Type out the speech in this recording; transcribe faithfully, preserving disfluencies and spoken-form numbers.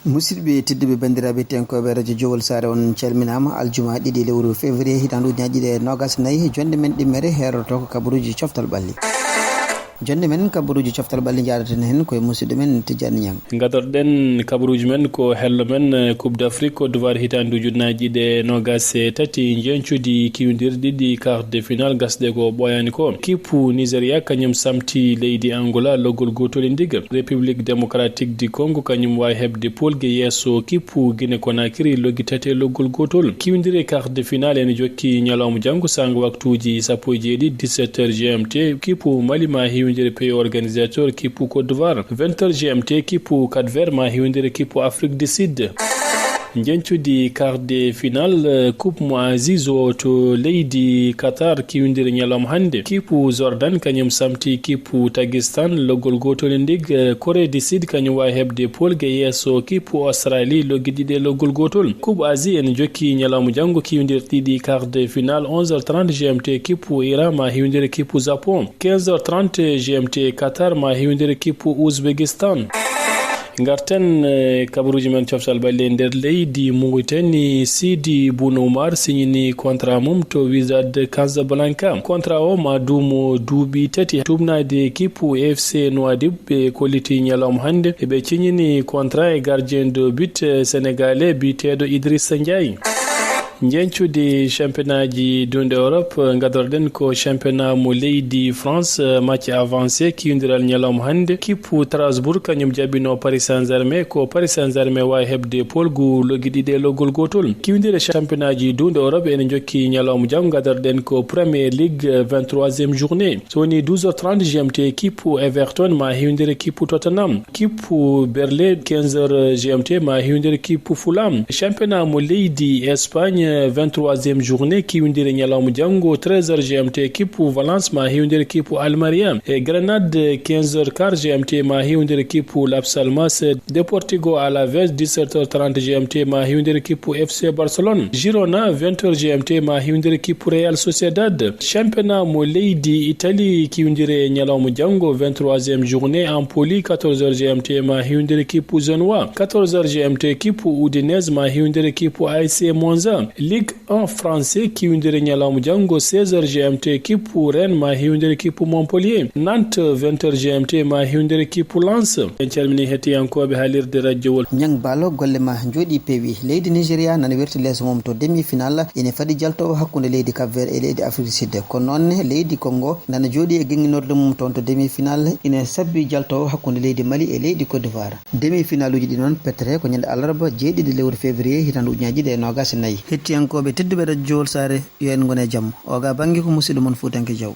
Musidɓe tedduɓe, banndiraaɓe tenkooɓe radio Jowol Saare, on calminaama. Aljuma ɗiɗi lewru février hitaande ujunaaji ɗiɗi e noogas e nayi, jonnde men ɗimmere heeroto ko kabaruuji coftal ɓalli. Jonnde men kabaruuji coftal ɓalli, njaadaten heen koye musidɗo men Tijjani Ñang. Ngadorɗen kabaruuji men ko hello men, eh, Coupe d'Afrique Côte d'Ivoire hitaande ujunaaji ɗiɗi e noogas e tati, njeñcudi kiwindirɗi ɗiɗi quart de finale gasɗe ko ɓooyaani ko. Kippu Nigeria kañum samti leydi Angola loggol gootol e ndiga. République démocratique du Congo kañum waawi heɓde poolge yeeso kippu Guinée Conakry loggi tati e loggol gootol. Kiwindire quart de finale ene jokki ñalawma janngo saanga waktuuji sappo e jeeɗiɗi, dix-sept heures G M T. Kippu Mali ma hiwindire pays organisateur kippu Côte d'Ivoire. Vingt heures G M T, kippu Cap Vert ma hiwindire kippu Afrique du Sud. Njeñcudi quart de finale, eh, Coupe mo Asie zo to leydi Qatar kiwindire ñalawma hannde. Kippu Jordan kañum samti kippu Takistan loggol gootol e ndig. Eh, Corée du Sud kañum waawi heɓde poolge yeeso kippu Australie loggi ɗiɗi e loggol gootol. Coupe Asie ene jokki ñalawma janngo kiwindirɗi ɗiɗi quart de finale, onze heures trente G M T, kippu Iran ma hiwindire kippu Japon. Quinze heures trente G M T, Qatar ma hiwindire kippu Uzbekistan. Ngarten, eh, kabaruuji men coftal ɓalli e nder leydi Mauritanie. Sidi Boun Oumar signini contrat mum to Wizard Casablanca. Contrat o ma duumo duuɓi tati. Tuubnaade kippu F C Nouadhibou ɓe kolliti ñalawma hannde. Eɓe ciññini contrat e gardien de but, eh, sénégalais biyeteeɗo Idrissa Ndiaye. Njeñcudi championnat ji duunde Europe, ngadorɗen ko championnat mo leydi France, eh, match avancé, kiwindiral ñalawma hannde. Kippu Strasbourg kañum jaɓino Paris Saint-Germain, ko Paris Saint-Germain waawi heɓde poolgu loggi ɗiɗi e loggol gootol. Kiwindire championnat ji duunde Europe ene jokki ñalawma janngo, ngadorɗen ko Premier League, eh, vingt-troisième journée. So woni douze heures trente G M T, kippu Everton ma hiwindire kippu Tottenham. Kippu Burnley, quinze heures G M T, ma hiwindire kippu Fulham. Championnat mo leydi Espagne, vingt-troisième journée, kiwindire ñalawma janngo, treize heures G M T, kippu Valence ma hiwindire kippu Almeria. E Grenade, quinze heures quart G M T, ma hiwindire kippu Las Palmas. Deportivo Alaves, dix-sept heures trente G M T, ma hiwindire kippu F C Barcelone. Girona, vingt heures G M T, ma hiwindire kippu Real Sociedad. Championnat mo leydi Italie, kiwindire ñalawma janngo, vingt-troisième journée. Empoli, quatorze heures G M T, ma hiwindire kippu Genoa. Quatorze heures G M T, kippu Udinese ma hiwindire kippu A S C Monza. Ligue un français, kiwindire ñalawma janngo, seize heures G M T, kippu Rennes ma hiwindire kippu Montpellier. Nantes, vingt heures G M T, ma hiwindire kippu Lens. En calmini hettiyankooɓe haalirde radio Wol. Ñang Baalo, golle ma njooɗi peewi. Leydi Nigeria nana werti leeso mum to demi-finale. Ine fadi jaltoowo hakkunde leydi Cap Vert e leydi Afrique du Sud. Kono noon ne, leydi Congo nana jooɗi e geŋŋinorɗe mum toon to demi-finale. Ine sabbi jaltoowo hakkunde leydi Mali e leydi Côte d'Ivoire. Demi-finale uji ɗi noon petere ko ñande alarba, jeeɗiɗi lewru février, hitaande ujunaaji ɗiɗi e noogas e nayi. Hettiyankooɓe tedduɓe radio Jowol Saare, yo en ngon e jam. Oga bannge ko musidɗo mon Fuutanke Jaw.